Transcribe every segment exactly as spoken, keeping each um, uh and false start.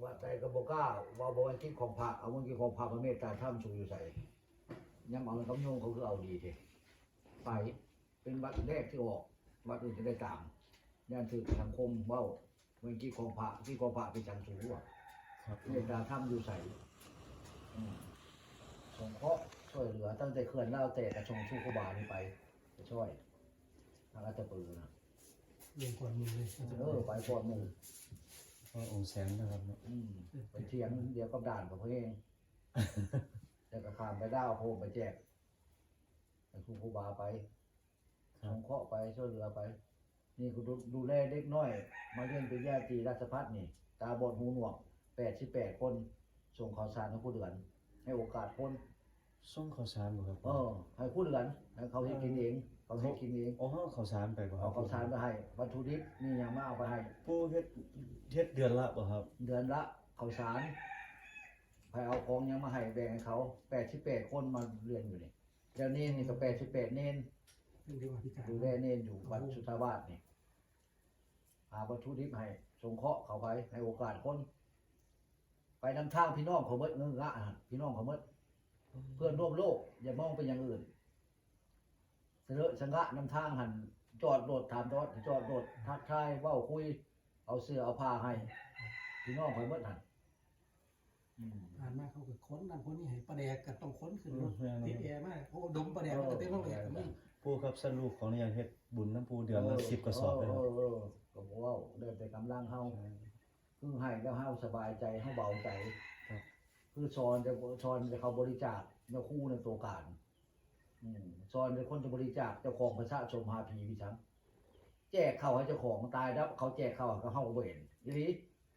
วัดใดก็บ่กล้า ว่าบ่แม่นกิจของพระ เอาเงินกิจของพระมาเมตตาธรรมสูอยู่ไส ยังเอาเงินกับโยมเขาคือเอาดีแท้ ไป เป็นวัดแรกที่ออก วัดอื่นจะได้ตาม ย่านถืกสังคมเว้า เงินกิจของพระ กิจของพระเป็นจังสูอะ ครับ เมตตาธรรมอยู่ไส อืม สงเคราะห์ช่วยเหลือ ตั้งแต่เขื่อนลาวแตกก็ส่งสู่ครูบานี่ไป ไปช่วย ทางอัตตปือนะ ลงก่อนหมู่เลย เออ ไปก่อนหมู่ พระองค์แสนนะครับเนาะ อืม ไปเถียงเดียวกับด่านกับเพลง แต่ก็ข้ามไปลาวโพไปแจก ให้ครูครูบาไป ครับ สงเคราะห์ไป ช่วยเหลือไป นี่ก็ดู ดูแลเด็กน้อย มาเรียนปริญญาตรีราชภัฏนี่ ตาบอดหูหนวก แปดสิบแปด คน ส่งข้าวสารให้ครูเดือน ให้โอกาสคน ส่งข้าวสารบ่ครับ เออ ให้ครูเดือน ให้เขาเฮ็ดกินเอง เขาเฮ็ดกินเอง เอาข้าวสารไปบ่ครับ เอาข้าวสารไปให้ วัตถุดิบ มีหยังมาเอาไปให้ ผู้เฮ็ด เฮ็ดเดือนละบ่ครับ เดือนละ ข้าวสาร ไปเอาของหยังมาให้ แบ่งให้เขา แปดสิบแปด คนมาเรียนอยู่นี่ เดี๋ยวนี้นี่ก็ แปดสิบแปด เณร เป็นเทวาธิการ ดูแลเณรอยู่วัดสุทธาวาสนี่ หาวัตถุดิบให้ สงเคราะห์เขาไป ให้โอกาสคน ไปนำทางพี่น้องเขาเบิด เงอะงะหั่น พี่น้องเขาเบิด เพื่อนร่วมโลก อย่ามองเป็นอย่างอื่น เสลอะสะงะนำทางหั่น จอดรถ ถามจอด จอดรถ ทักทาย เว้าคุย เอาเสื้อเอาผ้าให้ พี่น้องเขาเบิดหั่น อืม ผ่านมาเขาก็ขนนั่นขนนี่ให้ ปลาแดกก็ต้องขนขึ้นรถ อืม แม่น ติดแอร์มา โอ้ ดมปลาแดกมันก็เต็มโรงแรม เออ ก็มี ผู้ครับ สรุปของนี่ยังเฮ็ดบุญนำผู้เดือนละ เออ สิบกระสอบเลยครับ เออ เออ เออ ก็บ่เว้า แล้วแต่กำลังเฮา ใช่ คือให้แล้วเฮาสบายใจ เฮาเบาใจ ครับ คือสอนแต่ สอนแต่เขาบริจาค แนวครูในตัวการ อืม สอนแต่คนจะบริจาค เจ้าของไปสะสมหาผีพี่ช้าง แจกข้าวให้เจ้าของตายแล้ว เขาแจกข้าวให้เขา เฮาก็บ่เห็น อีหลี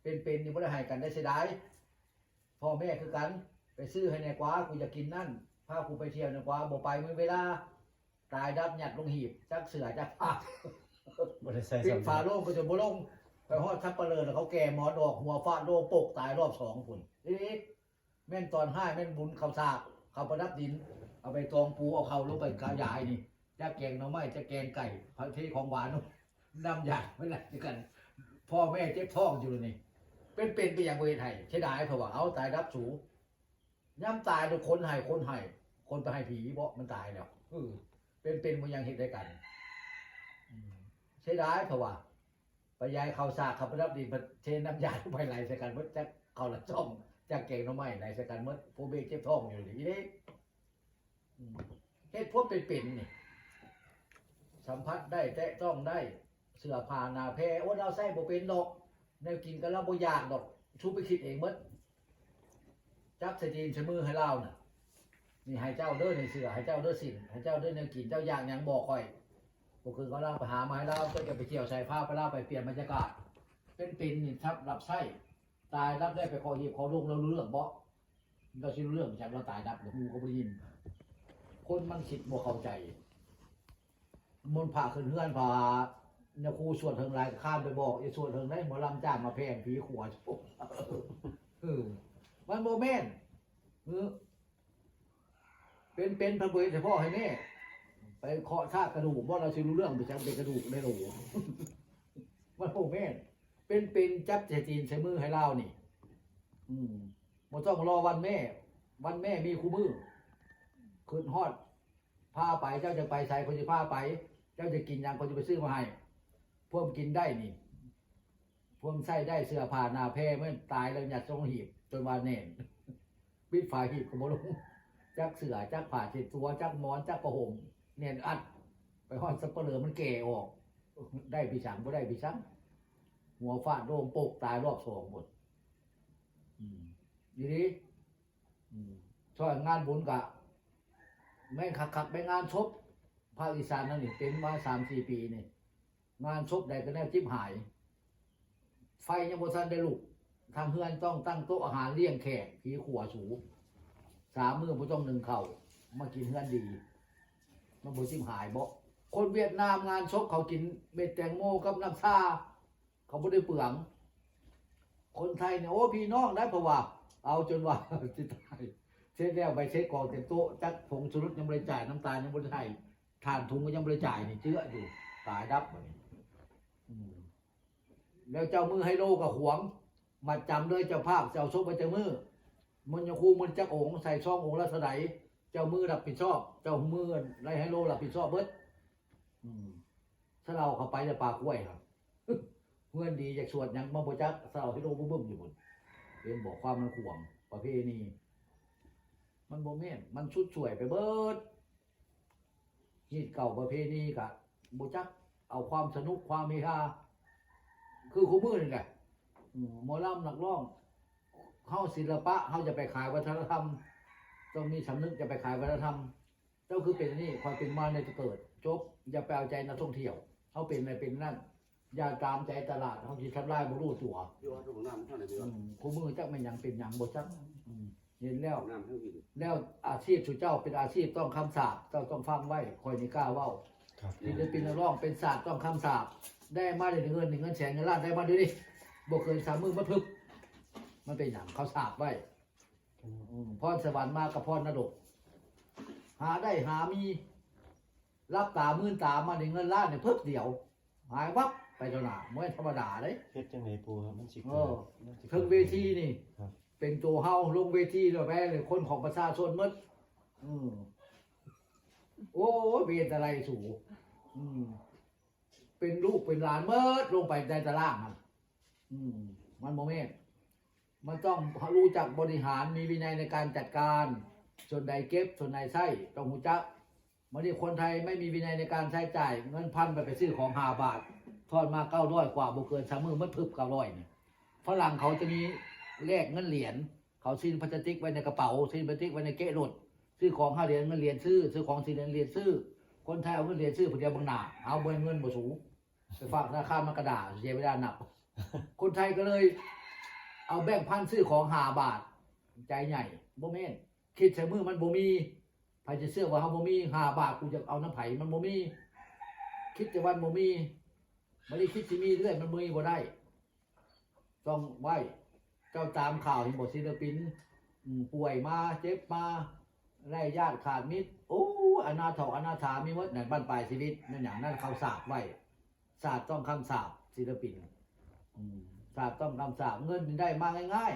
เป็นๆ นี่บ่ได้ให้กัน ได้เสียดาย พ่อแม่คือกัน ไปซื้อให้แหน่กว่า กูอยากกินนั่น พากูไปเที่ยวแหน่กว่า บ่ไป มีเวลา ตายดับยัดลงหีบ จักเสื้อจักผ้า บ่ได้ใส่ ปิด ซ้ำ ฝาโลงก็จะบ่ลง ไปฮอดสัปเหร่อแล้วเขาแก่หมอนออก หัวฟาดโลง ปกตายรอบสองพุ้น อีหลี แม่นตอนฮ้าย แม่นบุญข้าวสาก ข้าวประดับดิน เอาไปตองปู เอาข้าวลงไปขยายนี่ จักแกงหน่อไม้ จักแกงไก่ ผัดเทของหวาน น้ำยาไม่ได้คือกัน พ่อแม่เจ็บท้องอยู่นี่ เป็นๆ ไปอย่างบ่เฮ็ดให้ เสียดาย เพราะว่าเอาตายดับสู ยามตายทุกคนให้ คนให้ คนไปให้ผีบ่ มันตายแล้ว เออ เป็นๆ บ่ยังเฮ็ดได้กัน อืม เสียดาย เพราะว่า ไปยายข้าวสาก ข้าวประดับดิน เทน้ำยาลงไปไหลใส่กันเบิด จักข้าวละจ้อง จักแกงหน่อไม้ไหลใส่กันเบิด พวกเบกเจ็บท้องอยู่นี่เด้ อืม เฮ็ดพวกเป็นๆ นี่ สัมผัสได้ แตะต้องได้ เสื้อผ้าหน้าแพร โอ้ เราใส่บ่เป็นดอก แนวกินก็เราบ่อยากดอก ชูไปคิดเองเบิด จับใส่ตีนใส่มือให้เราน่ะ นี่ให้เจ้าเด้อ นี่เสื้อให้เจ้าเด้อ สิ้นให้เจ้าเด้อ แนวกิน เจ้าอยากหยังบอกข้อย บ่คือเขาเล่าไปหามาให้เรา เจ้าจะไปเที่ยวใส่ผ้าไปเล่าไปเปลี่ยนบรรยากาศ เป็นๆ นี่ทับรับใช้ ตายรับได้ไปขอหีบขอโลง เรารู้เรื่องบ่ เราสิรู้เรื่องจากเราตายดับ หรือหมู่ก็บ่ได้ยิน คนมันคิดบ่เข้าใจ มนต์พระขึ้นเฮือนพระ เนี่ยครูสวดเทิงหลายก็ข้ามไปบอก อย่าสวดเทิงได้ หมอลำจ้างมาแพง ผีขัว เออ มันบ่แม่น เออ เป็นๆ เพิ่นบ่เฮ็ดให้พ่อให้แม่ ไปเคาะซากกระดูกบ่ เราสิรู้เรื่องไปจังเป็นกระดูกได้โหล มันบ่แม่น เป็นๆ จับใส่ตีนใส่มือให้ลาวนี่ อืม บ่ต้องรอวันแม่ วันแม่มีคู่มื้อ ขึ้นฮอด พาไป เจ้าจะไปไส ข้อยสิพาไป เจ้าจะกินหยัง ข้อยสิไปซื้อมาให้ พวกกินได้นี่ พวกใส่ได้ เสื้อผ้าหน้าแพร มันตายแล้วยัดลงหีบ จนว่าแน่น ปิดฝาหีบก็บ่ลง จักเสื้อ จักผ้าเช็ดตัว จักหมอน จักผ้าห่ม แน่นอัด ไปฮอดสัปเหร่อมันแก่ออก ได้ปีสัง บ่ได้ปีสัง หัวฟาดโลงโปกตายรอบสองหมด อืม อีหลี อืม ช่วยงานบุญกะ แม่งคักๆ ไปงานศพ ภาคอีสานนั่นนี่ เป็นมาสามสี่ปีนี่ งานศพใดก็แนวจิบหาย ไฟยังบ่ทันได้ลุก ทางเฮือนต้องตั้งโต๊ะอาหารเลี้ยงแขก ผีขัวสู สามมื้อบ่ต้องนึ่งข้าว มากินเฮือนดี มันบ่จิบหายบ่ คนเวียดนามงานศพเขากินเม็ดแตงโมกับน้ำชา เขาบ่ได้เปลือง คนไทยเนี่ย โอ้ พี่น้องได้ เพราะว่า เอาจนว่า สิตาย เสร็จแล้วใบเช็คกองเต็มโต๊ะ จักผงชูรสยังบ่ได้จ่าย น้ำตาลยังบ่ได้จ่าย ถ่านถุงก็ยังบ่ได้จ่ายนี่ เจืออยู่ ตายดับบัดนี้ อืม แล้วเจ้ามือไฮโลก็ขวาง มัดจำเลยเจ้าภาพจะเอาศพไว้จักมื้อ มันยังคู่มันจักองค์ ใส่ซององค์ละเท่าใด เจ้ามือรับผิดชอบ เจ้ามือไล่ให้โลรับผิดชอบเบิด อืม ถ้าเราเข้าไปจะปากกล้วยครับ เพื่อนดีอยากสวดหยังมาบ่จัก ถ้าเราให้โลบ่เบิ่งอยู่บน เป็นบอกความมันขวางประเพณี มันบ่แม่น มันสุดสวยไปเบิด ฮีตเก่าประเพณีกะบ่จัก เอาความสนุกความเฮฮา คือคู่มื้อนี่แหละ อืม หมอลำนักร้อง เฮาศิลปะ เฮาจะไปขายวัฒนธรรม ต้องมีสำนึกจะไปขายวัฒนธรรม เจ้าคือเป็นอันนี้ คอยเป็นมาในตะเกิด จบ อย่าไปเอาใจนักท่องเที่ยว เฮาเป็นอะไรเป็นนั่น อย่าตามใจตลาด เฮาสิทำลายบ่รู้ตัว อยู่ห้องน้ำเท่านั้นเดียว อืม คู่มื้อจักแม่นหยังเป็นหยังบ่จัก อืม เห็นแล้ว ห้องน้ำเท่านี้ แล้วอาชีพสุเจ้าเป็นอาชีพต้องคำสาป เจ้าต้องฟังไว้ คอยนี่กล้าเว้า ครับ ศิลปินนักร้องเป็นศาสตร์ต้องคำสาป ได้มาได้เงิน เงินแสนเงินล้านได้มาเดี๋ยวนี้ บ่เกินสามมื้อมันพึบ มันเป็นหยังเขาสาปไว้ อืม พรสวรรค์มากับพรนรก หาได้หามี รับตามื่นตามาได้เงินล้านเนี่ยพึบเดียว หายวับไปต่อหน้า บ่ธรรมดาเด้ เฮ็ดจังได๋ปู่ครับ มันสิ เออ เกิด มันสิ เทิงเวทีนี่ ครับ เป็นตัวเฮาลงเวทีแล้วแพ้เลย คนของประชาชนหมด อืม โอ้ย เป็นอะไรสู อืม เป็นลูกเป็นหลานหมด ลงไปในตารางหั่น อืม มันบ่แม่น มันต้องรู้จักบริหาร มีวินัยในการจัดการ ส่วนใดเก็บ ส่วนใดใช้ ต้องรู้จัก วันนี้คนไทยไม่มีวินัยในการใช้จ่าย เงินพันไป ไปซื้อของห้าบาท ทอนมาเก้าร้อยกว่า บ่เกินสามมื้อมันพึบเก้าร้อยนี่ ฝรั่งเขาจะมีแลกเงินเหรียญ เขาซินพลาสติกไว้ในกระเป๋า ซินพลาสติกไว้ในเก๊ะรถ ซื้อของห้าเหรียญเงินเหรียญซื้อ ซื้อของสี่เหรียญเหรียญซื้อ คนไทยเอาเงินเหรียญซื้อผู้เดียวบางหน้า เอาเบิดเงินบ่สูง ไปฝากธนาคารมันกระดาษเสียเวลานับ คนไทยก็เลย เอาแบงค์พันซื้อของห้าบาท ใจใหญ่ บ่แม่น คิดใส่มือมันบ่มี ไผจะเชื่อว่าเฮาบ่มี ห้าบาท กูจะเอานำไผ มันบ่มี คิดแต่วันบ่มี บ่ได้คิดสิมีเรื่อย มันบ่มีบ่ได้ ต้องไหว้ เจ้าตามข่าวเห็นบ่ ศิลปิน อืม ป่วยมา เจ็บมา ไร้ญาติขาดมิตร โอ้ อนาถอกอนาถามีหมด นั่นบั้นปลายชีวิต นั่นหยัง นั่นเขาสาปไว้ สาปต้องคำสาป ศิลปิน อืม สาปต้องคำสาป เงินนี่ได้มาง่าย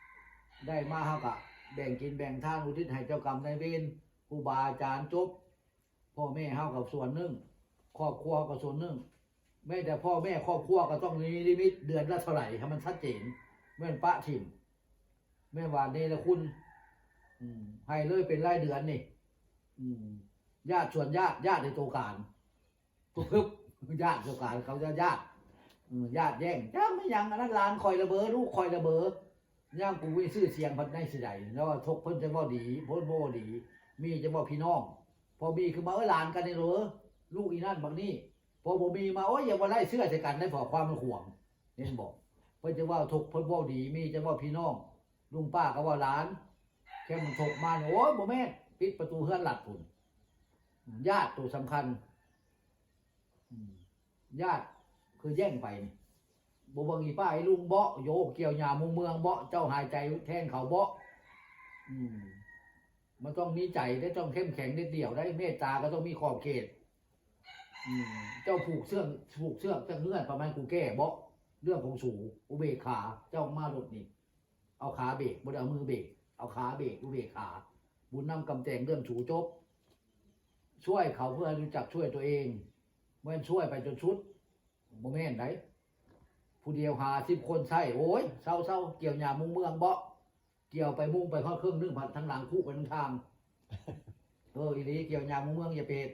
ๆ ได้มาเฮาก็แบ่งกินแบ่งทาน อุทิศให้เจ้ากรรมนายเวร ครูบาอาจารย์ จบ พ่อแม่เฮาก็ส่วนหนึ่ง ครอบครัวก็ส่วนหนึ่ง แม้แต่พ่อแม่ครอบครัวก็ต้องมีลิมิต เดือนละเท่าไหร่ ให้มันชัดเจน แม่นปะถิ่ม แม่นว่าเนรคุณ อืม ให้เลยเป็นรายเดือนนี่ อืม ญาติส่วนญาติ ญาติในตัวการ ปุ๊บปุ๊บ ญาติเจ้าการเขาจะญาติ อืม ญาติแย่ง จักแม่นหยัง อันนั้นหลานข่อยละเบอ ลูกข่อยละเบอ ย่ามกูมีชื่อเสียงพัดในสิใด แล้วว่าทกเพิ่นจะเว้าดี เพิ่นบ่เว้าดี มีจะเว้าพี่น้อง พอมีขึ้นมา เอ้ย หลานกันนี่เหรอ ลูกอีนั่นบักนี่ พอบ่มีมา โอ้ย อย่าว่าไล่เสื้อใส่กัน ได้พอความมันขวาง เห็นบ่ เพิ่นจะเว้าทก เพิ่นเว้าดี มีจะเว้าพี่น้อง ลุงป้าก็เว้าหลาน แค่มันทกมาเนี่ย โอ้ย บ่แม่น ปิดประตูเฮือนลัดพุ้น ญาติตัวสำคัญ อืม ญาติคือแย่งไปนี่ บ่เบิ่งอีป้าอีลุงเบาะ โยกเกี่ยวยามุงเมืองเบาะ เจ้าหายใจแทนเขาเบาะ อืม มันต้องมีใจได้ ต้องเข้มแข็งเด็ดเดี่ยวได้ เมตตาก็ต้องมีขอบเขต อืม เจ้าผูกเสื้อ ผูกเสื้อจักเฮือนประมาณกูแก้เบาะ เรื่องของสู อุเบกขา เจ้ามาหลุดนี่ เอาขาเบรก บ่ได้เอามือเบรก เอาขาเบรก อุเบกขา บุญนำกำแจงเรื่องสูจบ ช่วยเขาเพื่อให้รู้จักช่วยตัวเอง บ่แม่นช่วยไปจนสุด บ่แม่นได ผู้เดียวห้าสิบคนใช้ โอ้ย เซาๆ เกี่ยวยามุงเมืองเบาะ เกี่ยวไปมุงไปฮอดเครื่องนึ่ง พัดทั้งหลังคุไปทั้งทาง เออ อีหลี เกี่ยวยามุงเมืองอย่าไปเฮ็ด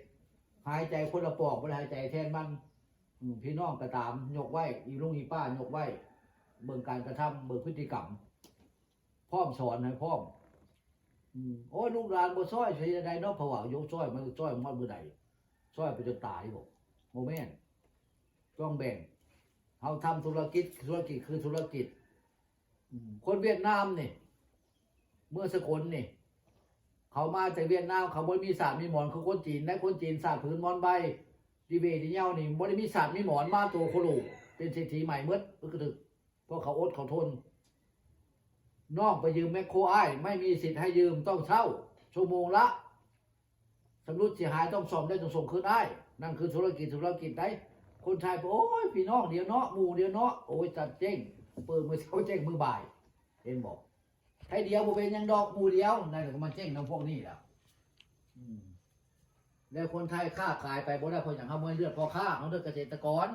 หายใจคนละปอก บ่ได้หายใจแทนมัน อืม พี่น้องก็ตาม ยกไว้ อีลุงอีป้ายกไว้ เบิ่งการกระทำ เบิ่งพฤติกรรม พร้อมสอนให้พร้อม อืม โอ้ย ลูกหลานบ่ซ่อยสิได้เนาะ เพราะว่ายกซ่อยมันซ่อยฮอดมื้อใด ซ่อยไปจนตายบ่ บ่แม่น ต้องแบ่ง เฮาทำธุรกิจ ธุรกิจคือธุรกิจ อืม คนเวียดนามนี่ เมืองสกลนี่ เขามาจากเวียดนาม เขาบ่มีสาดมีหมอนคือคนจีน ได้คนจีนสาดผืนหมอนใบ ดีเบตเหย้านี่ บ่ได้มีสาดมีหมอน มาตัวโคโล เป็นเศรษฐีใหม่หมด อึกกระทึก เพราะเขาอดเขาทน น้องไปยืมแมคโครอ้าย ไม่มีสิทธิ์ให้ยืม ต้องเช่า ชั่วโมงละ ชำรุดเสียหายต้องซ่อม ได้ต้องส่งคืนอ้าย นั่นคือธุรกิจ ธุรกิจใด คนไทยบอก โอ้ย พี่น้องเดียวเนาะ หมู่เดียวเนาะ โอ้ย จัดเจ๊ง เปิดมือเช้าแจ้งมือบ่าย เห็นบอก ไทยเดียวบ่เป็นหยังดอก หมู่เดียว นั่นก็มันแจ้งนำพวกนี้แหละ อืม แล้วคนไทยค้าขายไปบ่ได้ เพราะหยัง เฮาบ่แม่นเลือดพ่อค้า เฮาเลือดเกษตรกร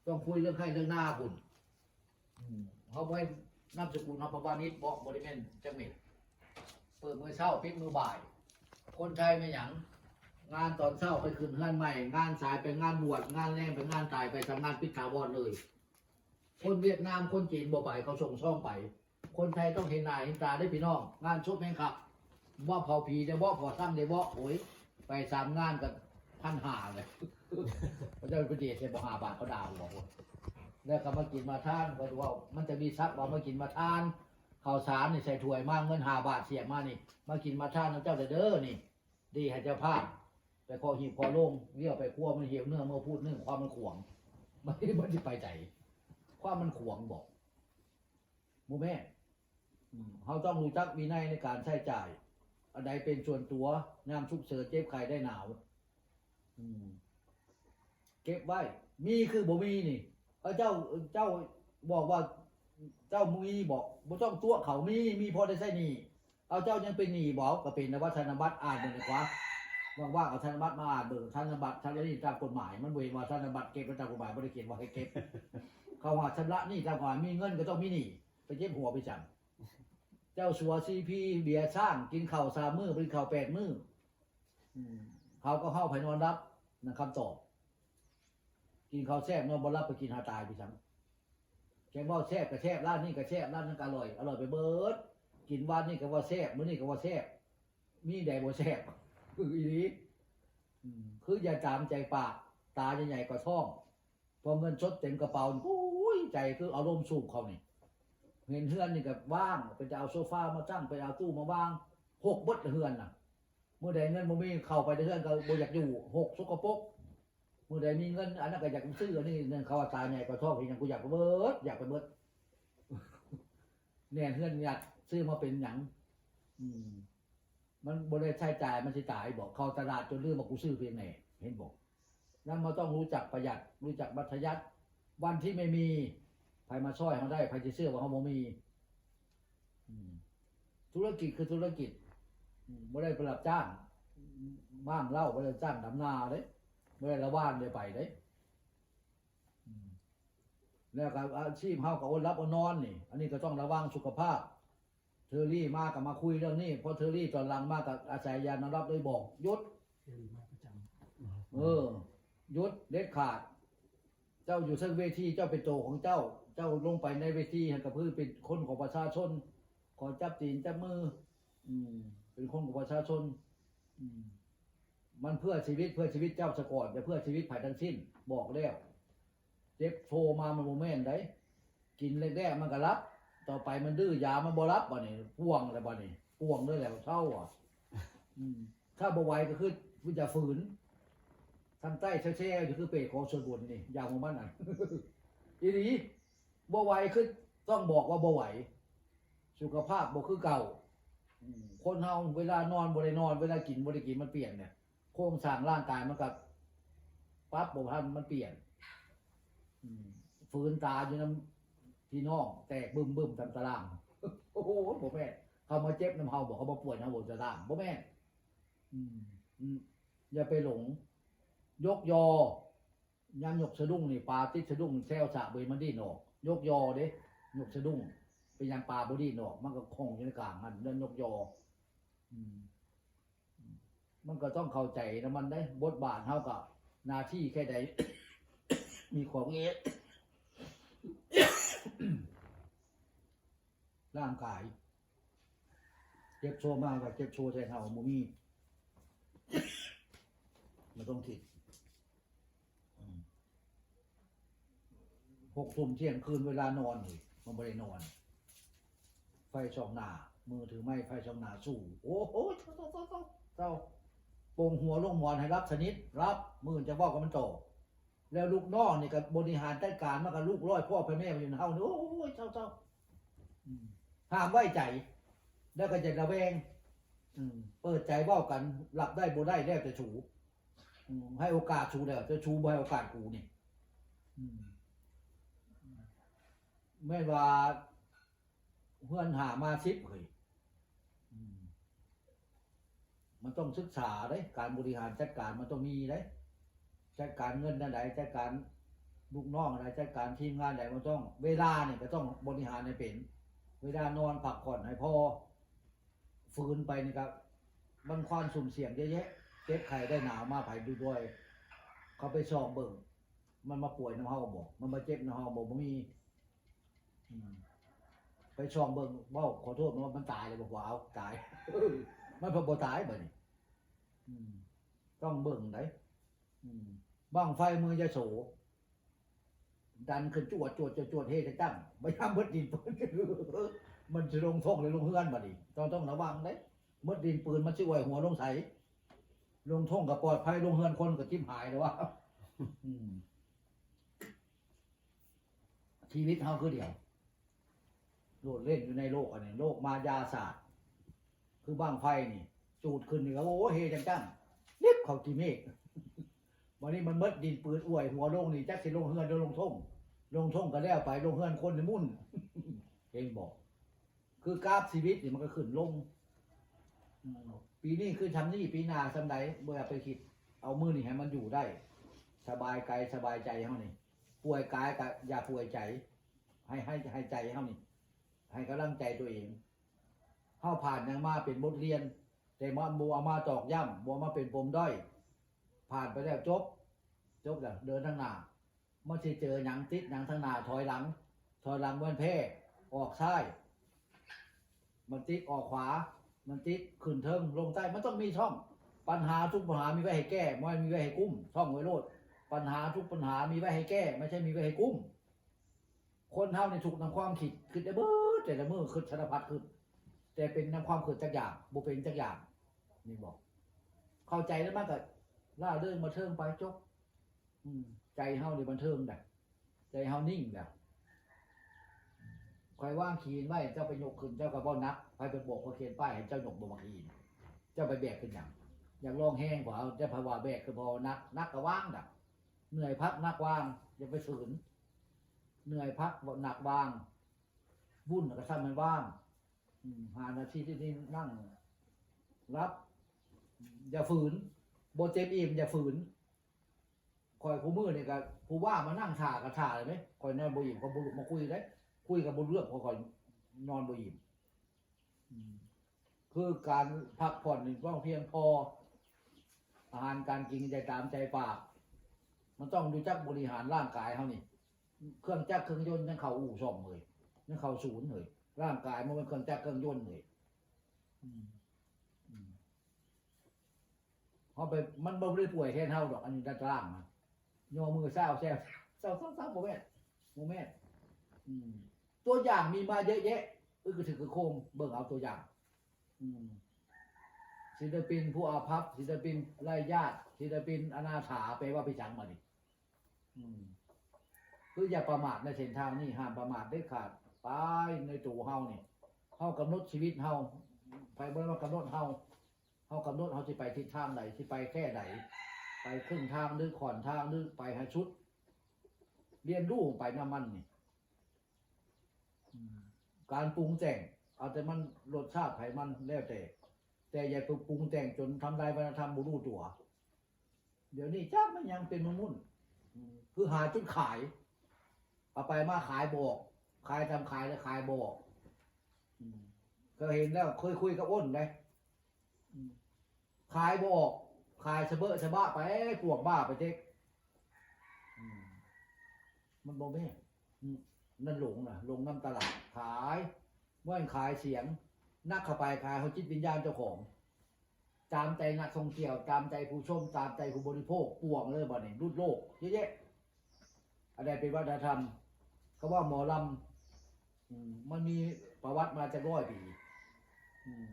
ต้องคุยเรื่องไฮ่เรื่องนาพุ้น อืม เฮาบ่แม่นนามสกุลเฮา พระวานิชบ่ บ่ได้แม่นจักเม็ด เปิดมื้อเช้า ปิดมื้อบ่าย คนไทยแม่นหยัง งานตอนเช้าไปขึ้นเฮือนใหม่ งานสายไปงานบวช งานแลงไปงานตาย ไปทำงานปิดถาวรเลย คนเวียดนาม คนจีนบ่ไป เขาส่งซองไป คนไทยต้องเห็นหน้าเห็นตาเด้อพี่น้อง งานศพแม่นคัก บ่เผาผีได้บ่ เผาซั่งได้บ่ โอ้ย ไปสามงานก็พันห้าเลย เขาเจ้าไปเดทใส่บ่ห้าบาท เขาด่ากูบอกว่า แล้วก็มากินมาทาน เขาว่ามันจะมีศัพท์ว่ามากินมาทาน ข้าวสารนี่ใส่ถ้วยมา เงินห้าบาทเสียบมานี่ มากินมาทานนำเจ้าเด้อนี่ ดีให้เจ้าภาพ ไปขอหีบขอโลง เลี้ยวไปครัวมันเหี่ยวเนื้อเมื่อพูดนึ่ง ความมันขวาง มัน มันสิไปไส ความมันขวางบอก บ่แม่น อืม เฮาต้องรู้จักวินัยในการใช้จ่าย อันใดเป็นส่วนตัว ยามฉุกเฉินเจ็บไข้ได้หนาว อืม เก็บไว้ มีคือบ่มีนี่ เอาเจ้า เจ้าบอกว่า เจ้ามีบอก บ่ต้องตั๋วเขา มี มีพอได้ใช้หนี้ เอาเจ้ายังเป็นหนี้บ่ ก็เป็นนะว่าธนบัตร อ่านเบิ่งดีกว่า ว่างๆ เอาธนบัตรมาอ่านเบิ่ง ธนบัตร ธนบัตรนี่ตามกฎหมาย มันบ่เห็นว่าธนบัตรเก็บไว้ตามกฎหมาย บ่ได้เขียนว่าให้เก็บ เขาว่าชำระหนี้ตามกฎหมาย มีเงินก็ต้องมีหนี้ ไปเจ็บหัวไปจัง เจ้าสัวซีพี เบียร์ช้าง กินข้าวสามมื้อ บ่กินข้าวแปดมื้อ อืม เขาก็เข้าไปนอนหลับ นั่นคำตอบ กินข้าวแซ่บนอนบ่หลับ ไปกินหาตายไปจัง แกงเว้าแซ่บก็แซ่บ ร้านนี้ก็แซ่บ ร้านนั้นก็อร่อย อร่อยไปเบิด กินวานนี้ก็ว่าแซ่บ มื้อนี้ก็ว่าแซ่บ มีใดบ่แซ่บ คืออีหลี อืม คืออย่าตามใจปาก ตาใหญ่ๆ กว่าท้อง พอเงินสดเต็มกระเป๋า โอ้ย ใจคืออารมณ์สูบเขานี่ เห็นเฮือนนี่ก็ว่าง ไปเอาโซฟามาตั้ง ไปเอาตู้มาวาง หกเบิดเฮือนน่ะ มื้อใดเงินบ่มี เข้าไปในเฮือนก็บ่อยากอยู่ หกสกปรก มื้อใดมีเงิน อันนั้นก็อยากซื้อ อันนี้นั่น เขาว่าตาใหญ่กว่าท้อง เห็นหยังกูอยากไปเบิด อยากไปเบิด แน่นเฮือนอยากซื้อมาเป็นหยัง อืม มันบ่ได้ใช้จ่าย มันสิตายบอก เข้าตลาดจนลืมว่ากูซื้อเพียงไหน เห็นบอก นั้นมันต้องรู้จักประหยัด รู้จักมัธยัสถ์ วันที่ไม่มี ไผมาซ่อยเฮาได้ ไผสิเชื่อว่าเฮาบ่มี อืม ธุรกิจคือธุรกิจ อืม บ่ได้ไปรับจ้าง บ้างเหล้า บ่ได้จ้างดำนาเด้ บ่ได้ละว่านได้ไปเด้ อืม แล้วก็อาชีพเฮาก็อดหลับอดนอนนี่ อันนี้ก็ต้องระวังสุขภาพ เทอรี่มาก็มาคุยเรื่องนี้ พอเทอรี่ตอนหลังมาก็อาศัยยานอนหลับเลยบอก หยุด เทอรี่มาประจำ เออ หยุดเด็ดขาด เจ้าอยู่เทิงเวที เจ้าเป็นโตของเจ้า เจ้าลงไปในเวที หั้นก็คือเป็นคนของประชาชน ขอจับตีนจับมือ อืม เป็นคนของประชาชน อืม มันเพื่อชีวิต เพื่อชีวิตเจ้าซะก่อน อย่าเพื่อชีวิตไผทั้งสิ้น บอกแล้ว เจ็บโทรมามันบ่แม่นได๋ กินแรกๆ มันก็หลับ ต่อไปมันดื้อยามันบ่หลับบัดนี้ ป่วงแล้วบัดนี้ ป่วงเลยแล้ว เซาอะ อืม ถ้าบ่ไหวก็คืออย่าฝืน ทางใต้แซ่ๆ อยู่คือเปรตของส่วนบนนี่ อย่างของมันน่ะ อีหลี บ่ไหวคือต้องบอกว่าบ่ไหว สุขภาพบ่คือเก่า อืม คนเฮาเวลานอนบ่ได้นอน เวลากินบ่ได้กิน มันเปลี่ยนเนี่ย โครงสร้างร่างกายมันก็ปรับบ่ทัน มันเปลี่ยน อืม ฝืนตาอยู่นำพี่น้อง แตกบึ้มๆ ตามตาราง โอ้โห บ่แม่น เขามาเจ็บนำเฮาบ่ เขามาป่วยนำบ่ ตาราง บ่แม่น อืม อืม อย่าไปหลง ยกยอ ยามยกสะดุ้งนี่ ปลาติดสะดุ้งแซวสะเบยมันดิ้นออก ยกยอเด้ ยกสะดุ้ง เป็นหยังปลาบ่ดิ้นออก มันก็คงอยู่ในกลางหั้น เรื่องยกยอ อืม มันก็ต้องเข้าใจนำมันเด้ บทบาทเฮาก็ หน้าที่แค่ใด มีขอบเขต ร่างกาย เจ็บโซมาก็เจ็บโซแทนเฮา บ่มี บ่ต้องคิด อืม หกทุ่มเที่ยงคืนเวลานอนนี่ มันบ่ได้นอน ไฟส่องหน้า มือถือไม้ ไฟส่องหน้าสู้ โอ้โห เซาๆๆๆ เซา โป่งหัวลงหมอนให้หลับสนิท หลับ มื้ออื่นจะเว้ากับมันต่อ แล้วลูกน้องนี่ก็บริหารจัดการ มันก็ลูกร้อยพ่อพ่อแม่มันอยู่ในเฮานี่ โอ้ย เซาๆ อืม ห้ามไว้ใจ แล้วก็จะระแวง อืม เปิดใจเว้ากัน รับได้บ่ได้แล้วแต่สู อืม ให้โอกาสสูแล้ว แต่สูบ่ให้โอกาสกูนี่ อืม อืม แม่นว่าเฮือนหามาสิบเฮ้ย อืม มันต้องศึกษาเด้ การบริหารจัดการมันต้องมีเด้ จัดการเงินอันใด จัดการลูกน้องอันใด จัดการทีมงานใด มันต้อง เวลานี่ก็ต้องบริหารให้เป็น เวลานอนพักผ่อนให้พอ ฝืนไปนี่ก็ มันความสุ่มเสี่ยงเยอะแยะ เจ็บไข้ได้หนาวมาไผดูด้วย เขาไปส่องเบิ่ง มันมาป่วยนำเฮาบ่ มันมาเจ็บนำเฮาบ่ บ่มี อืม ไปส่องเบิ่ง เว้าขอโทษ มันว่ามันตายเลย บอกว่าเอาตาย มันพอบ่ตายบัดนี้ อืม ต้องเบิ่งได อืม บั้งไฟเมืองยโส ดันขึ้นจวด จวด จวด จวด เฮจังจัง บ่ยามเบิดดินเปิด มันสิลงท่งหรือลงเฮือนบัดนี้ ต้อง ต้องระวังเด้ เบิดดินปืนมันสิอวยหัวลงไส ลงท่งก็ปลอดภัย ลงเฮือนคนก็จิบหายแล้ววะ อืม ชีวิตเฮาคือเดียว โลดเล่นอยู่ในโลกอันนี้ โลกมายาศาสตร์ คือบั้งไฟนี่ จูดขึ้นนี่ก็ โอ้ เฮจังจัง ลิบเข้ากิเมฆ วันนี้มันเมิดดินปืนอวยหัวลงนี่ จักสิลงเฮือนหรือลงท่ง ลงท่งก็แล้วไป ลงเฮือนคนนี่มุ่น เห็นบ่ คือกราฟชีวิตนี่มันก็ขึ้นลง อืม ปีนี้คือซำนี้ ปีหน้าซำใด บ่อยากไปคิด เอามื้อนี้ให้มันอยู่ได้ สบายกายสบายใจเฮานี่ ป่วยกายก็อย่าป่วยใจ ให้ ให้ ให้ใจเฮานี่ ให้กำลังใจตัวเอง เฮาผ่านหยังมาเป็นบทเรียน แต่บ่ บ่เอามาตอกย้ำ บ่เอามาเป็นปมด้อย ผ่านไปแล้วจบ จบแล้ว เดินทางหน้า มันสิเจอหยังติดหยังทางหน้า ถอยหลัง ถอยหลังมันแพ้ ออกซ้าย มันติดออกขวา มันติดขึ้นเทิงลงใต้ มันต้องมีช่อง ปัญหาทุกปัญหามีไว้ให้แก้ บ่มีไว้ให้กุ้ม ท่องไว้โลด ปัญหาทุกปัญหามีไว้ให้แก้ ไม่ใช่มีไว้ให้กุ้ม คนเฮานี่ทุกข์นำความคิด คิดได้เบิดแต่ละมื้อ คิดสารพัดคิด แต่เป็นนำความคิดจักอย่าง บ่เป็นจักอย่าง นี่บอก เข้าใจแล้วมันก็ล่าเริงบันเทิงไปจบ อืม ใจเฮานี่บันเทิงได้ ใจเฮานิ่งได้ ข้อยวางขีนไว้ เจ้าไปยกขึ้น เจ้าก็บ่หนัก ไผไปบอก ข้อยเขียนป้ายให้เจ้ายกบ่ บักขีน เจ้าไปแบกขึ้นหยัง อยากลองแฮงกว่า เจ้าไผว่าแบกคือบ่หนัก หนักก็วางดะ เหนื่อยพักหนักวาง อย่าไปฝืน เหนื่อยพักหนักวาง วุ่นก็ซ่ำมันว่าง อืม ห้านาทีที่นี่นั่งรับ อย่าฝืน บ่เจ็บอิ่มอย่าฝืน ข้อยคู่มื้อนี่ก็ผู้ว่ามานั่งถ่าก็ถ่าเลยเด้ ข้อยนอนบ่อิ่มก็บ่ลุกมาคุยเด้ คุยก็บ่รู้เรื่อง เพราะข้อยนอนบ่อิ่ม อืม คือการพักผ่อนนี่ต้องเพียงพอ อาหารการกินจะตามใจปาก มันต้องรู้จักบริหารร่างกายเฮานี่ เครื่องจักรเครื่องยนต์ยังเข้าอู่ซ่อมเลย ยังเข้าศูนย์เลย ร่างกายมันเป็นเครื่องจักรเครื่องยนต์เลย อืม อืม เฮาไป มันบ่ได้ป่วยแทนเฮาดอก อันนี้ด้านล่างนะ ย่อมือเศร้าแซว เศร้า เศร้า เศร้า บ่แม่น บ่แม่น อืม ตัวอย่างมีมาเยอะแยะ อึกกระทึกกระโคม เบิ่งเอาตัวอย่าง อืม ศิลปินผู้อาภัพ ศิลปินไร้ญาติ ศิลปินอนาถา แปลว่าไปจังมาดิ อืม คืออย่าประมาทในเส้นทางนี้ ห้ามประมาทเด็ดขาด ไปในตัวเฮานี่ เฮากำหนดชีวิตเฮา ไผบ่ได้มากำหนดเฮา เฮากำหนดเฮาสิไปทิศทางใด สิไปแค่ใด ไปครึ่งทางหรือค่อนทางหรือไปให้สุด เรียนรู้ไปนำมันนี่ อืม การปรุงแต่ง เอาแต่มันรสชาติไผมันแล้วแต่ แต่อย่าไปปรุงแต่งจนทำลายวัฒนธรรมบ่รู้ตัว เดี๋ยวนี้จักมันยังเป็นมันมุ่น อืม คือหาจุดขาย เอาไปมาขายบ่ออก ขายทำขายแล้วขายบ่ออก อืม เคยเห็นแล้ว เคยคุยกับอ้นได อืม ขายบ่ออก ขายสะเบอะสะบะไป ปวกบ้าไปเต็ก อืม มันบ่แม่น อืม นั่นหลงนะ หลงนำตลาด ขาย บ่แม่นขายเสียง นักเข้าไปขายเอาจิตวิญญาณเจ้าของ ตามใจนักท่องเที่ยว ตามใจผู้ชม ตามใจผู้บริโภค ป่วงเลยบัดนี้ หลุดโลก เยอะแยะ อันใดเป็นวัฒนธรรม เขาว่าหมอลำ อืม มันมีประวัติมาจะร้อยปี อืม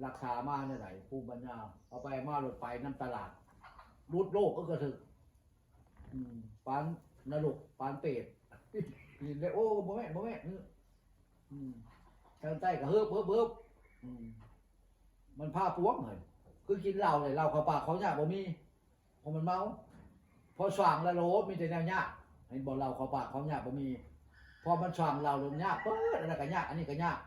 รักษามาในไหน ภูมิปัญญา เอาไปมาหลุดไปนำตลาด หลุดโลกก็กระถึก อืม ปานนรก ปานเปรต นี่เลย โอ้ บ่แม่น บ่แม่น อืม อืม ทางใต้ก็เฮิบ เฮิบ เฮิบ อืม มันพาปวงเลย คือกินเหล้าเลย เหล้าเข้าปากเข้ายากบ่มี เพราะมันเมา พอสว่างแล้วโลด มีแต่แนวยาก เห็นบ่ เหล้าเข้าปากเข้ายากบ่มี พอมันสร้างเหล้าแล้วยาก เปิดอันนั้นก็ยาก อันนี้ก็ยาก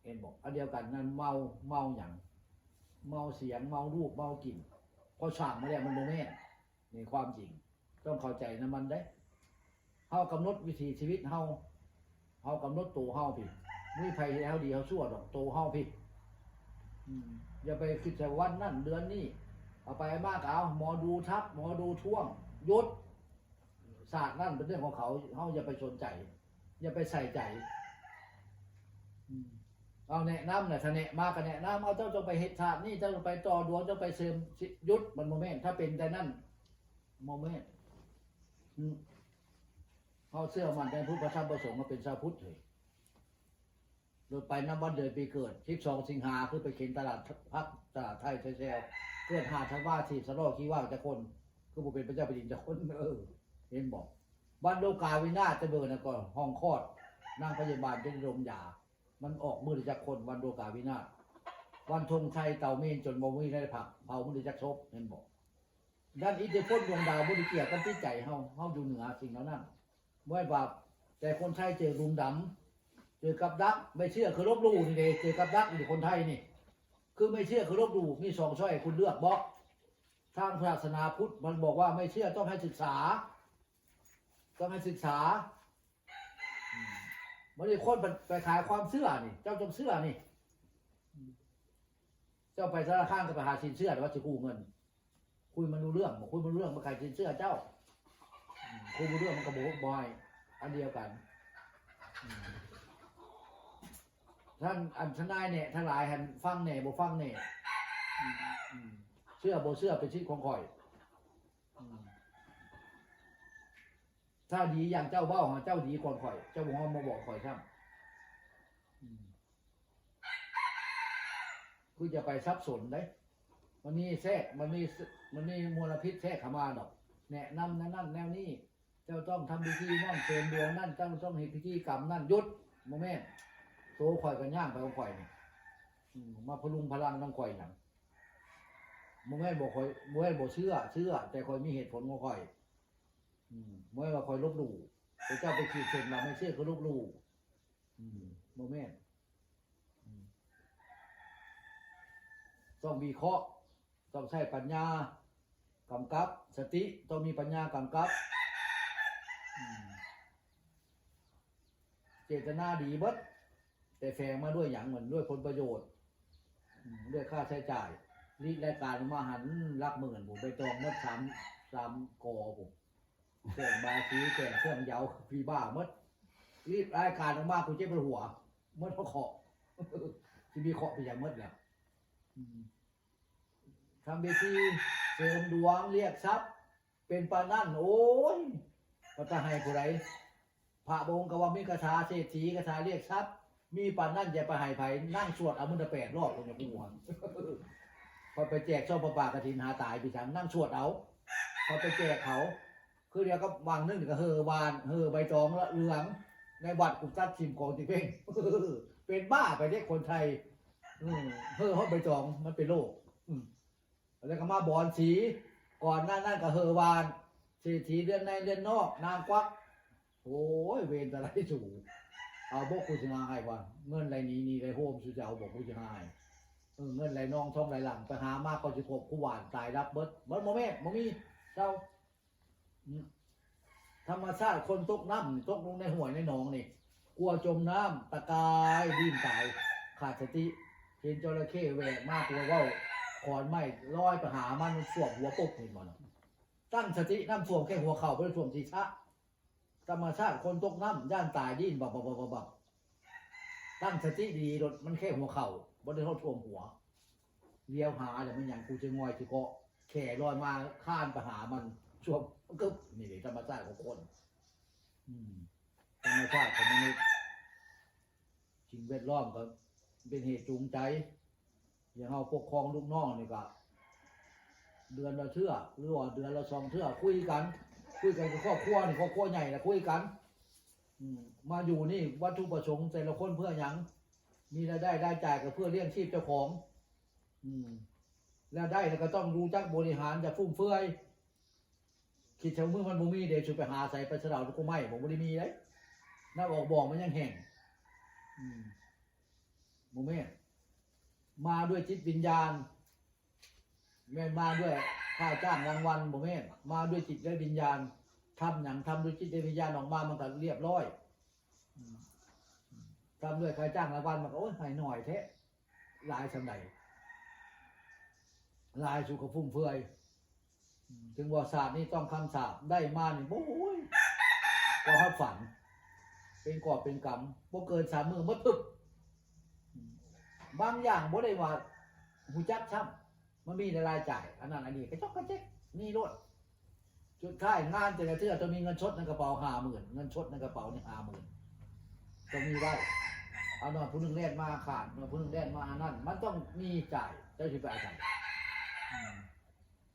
เห็นบอก อันเดียวกันนั่น เมา เมาหยัง เมาเสียง เมารูป เมากลิ่น พอสร้างมาแล้วมันบ่แม่น นี่ความจริง ต้องเข้าใจนำมันเด้ เฮากำหนดวิถีชีวิตเฮา เฮากำหนดโตเฮาพี้ บ่มีไผเฮ็ดให้เฮาดีเฮาชั่วดอก โตเฮาพี้ อืม อย่าไปคิดแต่วันนั้นเดือนนี้ เอาไปมาก็เอา หมอดูทัก หมอดูท่วง หยุด ศาสตร์นั่นเป็นเรื่องของเขา เฮาอย่าไปสนใจ อย่าไปใส่ใจ อืม เอาแนะนำน่ะ ถ้าแนะมาก็แนะนำ เอา เจ้าจงไปเฮ็ดศาสตร์นี่ เจ้าจงไปต่อดวง เจ้าไปเสริม หยุด มันบ่แม่น ถ้าเป็นแต่นั้น บ่แม่น อืม เฮาเชื่อมั่นในพุทธพระธรรมพระสงฆ์ มาเป็นชาวพุทธเถอะ โดยไปนับวันเดือนปีเกิด สิบสอง สิงหา คือไปเข็นตลาด พักตลาดไทยแซวๆ เกิด ห้า ธันวา สิสะลอขี้ว่างจักคน คือบ่เป็นพระเจ้าแผ่นดินจักคน เออ เห็นบอก วันโลกาวินาศจะเบิ่งนะก็ห้องคลอด นางพยาบาลจะได้ดมยา มันออกมื้อละจักคน วันโลกาวินาศ วันธงชัยเต่าเมนจนบ่มีได้ผัก เผามื้อละจักศพ เห็นบอก ด้านอิทธิพลดวงดาวบ่ได้เกี่ยวกับจิตใจเฮา เฮาอยู่เหนือสิ่งเหล่านั้น บ่ให้บาป แต่คนไทยเจอหลุมดำ เจอกับดัก ไม่เชื่อคือลบหลู่นี่เด้ เจอกับดักนี่คนไทยนี่ คือไม่เชื่อคือลบหลู่ มีสองช้อยให้คุณเลือก บอก ทางศาสนาพุทธมันบอกว่าไม่เชื่อต้องให้ศึกษา ต้องให้ศึกษา อืม บ่ได้คนไป ไปขายความเชื่อนี่ เจ้าจงเชื่อนี่ อืม เจ้าไปธนาคารก็ไปหาสินเชื่อว่าสิกู้เงิน คุยมันรู้เรื่อง บ่คุยมันรู้เรื่อง มันขายสินเชื่อเจ้า อืม คุยบ่รู้เรื่องมันก็บ่ บ่ให้ อันเดียวกัน อืม ท่าน อันทนายเนี่ย ทั้งหลายหันฟังแหน่ บ่ฟังแหน่ อืม อืม เชื่อบ่เชื่อเป็นสิทธิ์ของข้อย อืม ถ้าดีอย่างเจ้าเว้าหา เจ้าดีก่อนข้อย เจ้าบ่ฮอดมาบอกข้อยซ้ำ อืม คือจะไปสับสนเด้ มันมีแทรก มันมี มันมีมลพิษแทรกเข้ามาดอก แนะนำแนวนั้นแนวนี้ เจ้าต้องทำพิธีนั่น เสริมดวงนั่น เจ้าต้องเฮ็ดพิธีกรรมนั่น หยุด บ่แม่น โตข้อยก็ย่างไปของข้อยนี่ อืม มาพลุงพลังนำข้อยหยัง บ่แม่นบ่ข้อย บ่แม่นบ่เชื่อ เชื่อ แต่ข้อยมีเหตุผลของข้อย อืม บ่แม่นว่าข้อยลบหลู่ แต่เจ้าไปขีดเส้นว่าไม่เชื่อคือลบหลู่ อืม บ่แม่น อืม ต้องวิเคราะห์ ต้องใช้ปัญญากำกับ สติ ต้องมีปัญญากำกับ อืม เจตนาดีเบิด แต่แฝงมาด้วยหยัง เหมือนด้วยผลประโยชน์ อืม ด้วยค่าใช้จ่าย ลิดรายการมาหันหลักหมื่น ผมไปจองหมดสาม สามกอผม เครื่องบาสี เครื่อง เครื่องเหยา ฟรีบ้าหมด ลิดรายการออกมา กูเจ็บปวดหัว หมดเพราะเคราะห์ สิมีเคราะห์ไปหยังหมดแล้ว อืม ทำพิธีเสริมดวงเรียกทรัพย์ เป็นปานนั้น โอ้ย ว่าจะให้ผู้ใด พระองค์ก็ว่ามีคาถาเศรษฐี คาถาเรียกทรัพย์ มีปานนั้นอย่าไปให้ไผ นั่งสวดเอามื้อละแปดรอบ คนจะกลัว พอไปแจกซองผ้าป่ากฐินหาตายไปซั่น นั่งสวดเอา พอไปแจกเขา คือเดียวกับวังหนึ่งก็เห่อวาน เห่อใบตองละเหลือง ในวัดกูตัดถิ่มกองติเพ่ง เป็นบ้าไปเด้คนไทย อืม เห่อฮอดใบตอง มันเป็นโรค อืม แล้วก็มาบอนสี ก่อนหน้านั้นก็เห่อวาน เศรษฐีเรือนในเรือนนอก นางกวัก โอ้ย เวรแต่ไรสู เอาบอกกูสิหาให้ว่า เงินไรหนี้ หนี้ไรโฮม สุเจ้าบอกกูสิหาให้ เออ เงินไรนอง ทองไรหลัง ไปหามาก็สิพบกูหวานตายรับเบิด เบิดบ่แม่ บ่มี เจ้า อืม ธรรมชาติคนตกน้ำนี่ ตกลงในห้วยในหนองนี่ กลัวจมน้ำ ตะกาย ดิ้นตาย ขาดสติ เห็นจระเข้แหวกมาก กลัวเว้า ขอนไม้ลอยไปหามัน มันสวบหัวปุ๊บ เห็นบ่น่ะ ตั้งสติ น้ำท่วมแค่หัวเข่า บ่ได้ท่วมศีรษะ ธรรมชาติคนตกน้ำ ย่านตาย ดิ้นบับบับบับบับบับ ตั้งสติดี รถมันแค่หัวเข่า บ่ได้ท่วมหัว เลี้ยวหาแล้วมันหยัง กูจะงอยสิเกาะ แข่ลอยมา คานไปหามัน สวบกึบ นี่เลยธรรมชาติของคน อืม ธรรมชาติของมนุษย์ สิ่งแวดล้อมก็เป็นเหตุจูงใจ อย่างเฮาปกครองลูกน้องนี่ก็ เดือนละเทื่อ หรือว่าเดือนละสองเทื่อ คุยกัน คุยกันกับครอบครัวนี่ ครอบครัวใหญ่นะ คุยกัน อืม มาอยู่นี่วัตถุประสงค์แต่ละคนเพื่อหยัง มีรายได้รายจ่ายก็เพื่อเลี้ยงชีพเจ้าของ อืม แล้วได้แล้วก็ต้องรู้จักบริหาร อย่าฟุ่มเฟือย คิดถึงมื้อมันบ่มีเด้ สิไปหาไส ไปสะเดาต้นไม้ บ่ บ่ได้มีเด้ น้ำออกบ่อมันยังแห้ง อืม บ่แม่น มาด้วยจิตวิญญาณ แม่นมาด้วยค่าจ้างรางวัล บ่แม่น มาด้วยจิตและวิญญาณ ทำหยังทำด้วยจิตและวิญญาณ ออกมามันก็เรียบร้อย อืม ทำด้วยค่าจ้างรางวัล มันก็ โอ้ย ให้น้อยแท้ หลายส่ำใด หลายสู่ก็ฟุ่มเฟือย อืม ถึงว่าชาตินี้ต้องคำสาป ได้มานี่ โอ้ย ก็ฮอดฝัน เป็นกอบเป็นกำ บ่เกินสามมื้อหมดปึ๊บ อืม บางอย่างบ่ได้ว่าฮู้จักซ้ำ มันมีรายจ่าย อันนั้นอันนี้ กระจอกกระแจก มีโลด สุดท้ายงานแต่ละเทื่อต้องมีเงินสดในกระเป๋าห้าหมื่น เงินสดในกระเป๋านี่ห้าหมื่น ต้องมีไว้ เอาหน่อยผู้หนึ่งแล่นมาขาด หน่อยผู้หนึ่งแล่นมาอันนั้น มันต้องมีจ่าย เจ้าสิไปเอาใส่ อืม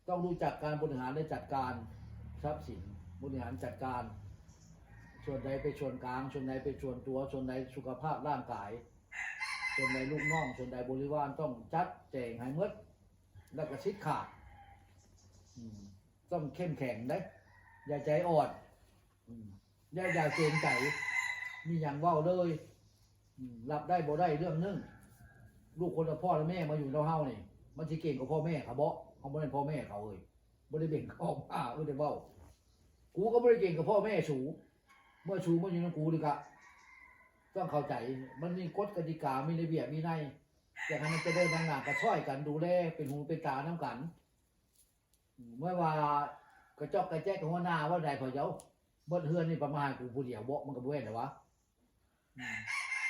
ต้องรู้จักการบริหารและจัดการทรัพย์สิน บริหารจัดการ ส่วนใดไปส่วนกลาง ส่วนใดไปส่วนตัว ส่วนใดสุขภาพร่างกาย ส่วนใดลูกน้อง ส่วนใดบริวาร ต้องจัดแจงให้หมด แล้วก็สิทธิ์ขาด อืม ต้องเข้มแข็งเด้ อย่าใจอ่อน อืม อย่า อย่าเกรงใจ มีหยังเว้าเลย อืม รับได้บ่ได้เรื่องหนึ่ง ลูกคนละพ่อละแม่มาอยู่นำเฮานี่ มันสิเก่งกว่าพ่อแม่เขาบ่ เขาบ่แม่นพ่อแม่เขาเอ้ย บ่ได้เบ่งออกมา เออ ได้เว้า กูก็บ่ได้เก่งกับพ่อแม่สู เมื่อสูมาอยู่นำกูนี่กะ ต้องเข้าใจ มันมีกฎกติกา มีระเบียบวินัย อยากให้มันเจริญนำหน้า ก็ซ่อยกันดูแล เป็นหูเป็นตานำกัน อืม เมื่อว่ากระจอกกระแจกหัวหน้าว่าใดพอเจ้า เบิดเฮือนนี่ประมาณกูผู้เดียวบ่ มันก็บ่แม่นแล้ววะ อืม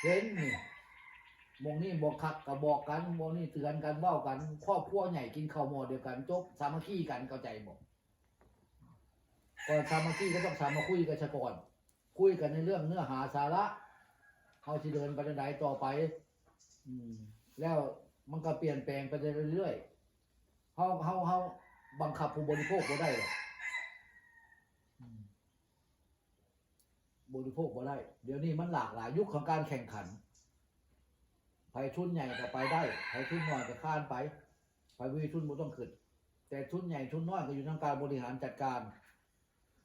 เห็นนี่ หม่องนี้บ่คักก็บอกกัน หม่องนี้เตือนกัน เว้ากัน ครอบครัวใหญ่กินข้าวหม้อเดียวกัน จบ สามัคคีกัน เข้าใจบ่ ก่อนสามัคคีก็ต้องสามัคคีกันซะก่อน คุยกันในเรื่องเนื้อหาสาระ เฮาสิเดินไปทางใดต่อไป อืม แล้วมันก็เปลี่ยนแปลงไปเรื่อยๆ เฮา เฮา เฮาบังคับผู้บริโภคบ่ได้หรอก อืม บริโภคบ่ได้ เดี๋ยวนี้มันหลากหลาย ยุคของการแข่งขัน ไผทุนใหญ่ก็ไปได้ ไผทุนน้อยก็คานไป ไผบ่มีทุนบ่ต้องขึ้น แต่ทุนใหญ่ทุนน้อยก็อยู่นำการบริหารจัดการ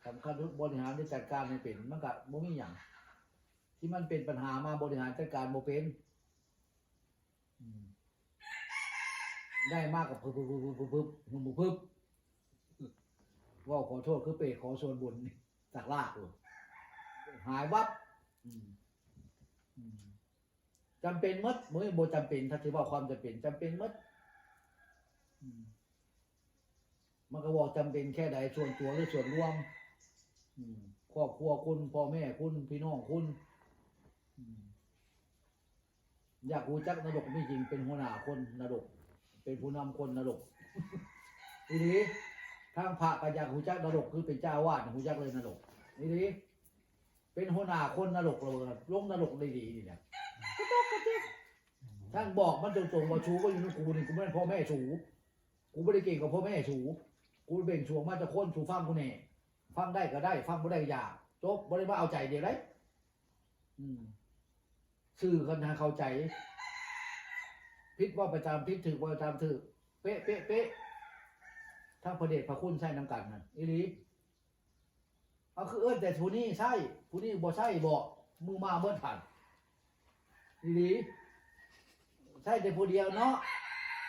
สำคัญคือบริหารหรือจัดการให้เป็น มันก็บ่มีหยัง ที่มันเป็นปัญหามาบริหารจัดการบ่เป็น อืม ได้มากกับพึบพึบพึบพึบพึบพึบพึบ เว้าขอโทษคือเปรตขอส่วนบุญนี่ จากลากเลย หายวับ อืม อืม จำเป็นหมด มื้อนี้บ่จำเป็น ถ้าสิเว้าความจำเป็น จำเป็นหมด อืม มันก็เว้าจำเป็นแค่ใด ส่วนตัวหรือส่วนรวม อืม ครอบครัวคุณ พ่อแม่คุณ พี่น้องคุณ อืม อยากรู้จักนรกมีจริง เป็นหัวหน้าคนนรก เป็นผู้นำคนนรก อีหลี ทางพระก็อยากรู้จักนรก คือเป็นเจ้าอาวาสรู้จักเลยนรก อีหลี เป็นหัวหน้าคนนรกเลย ลงนรกได้ดีนี่นะ กระจอกกระแจก ท่านบอกมันตรงๆว่า สูบ่อยู่นำกูนี่ กูบ่แม่นพ่อแม่สู กูบ่ได้เก่งกับพ่อแม่สู กูเบ่งสรวงมาจากคน สูฟังกูแน่ ฟังได้ก็ได้ ฟังบ่ได้ก็อย่า จบ บ่ได้มาเอาใจเดียวได้ อืม สื่อกันให้เข้าใจ ผิดเว้าไปตามผิด ถูกเว้าไปตามถูก เป๊ะ เป๊ะ เป๊ะ ทั้งพระเดชพระคุณใส่นำกันนั่น อีหลี เอาคือเอิ้นแต่ผู้นี้ใส่ ผู้นี้บ่ใส่บ่ มึงมาเบิดหั่น อีหลี ใส่แต่ผู้เดียวเนาะ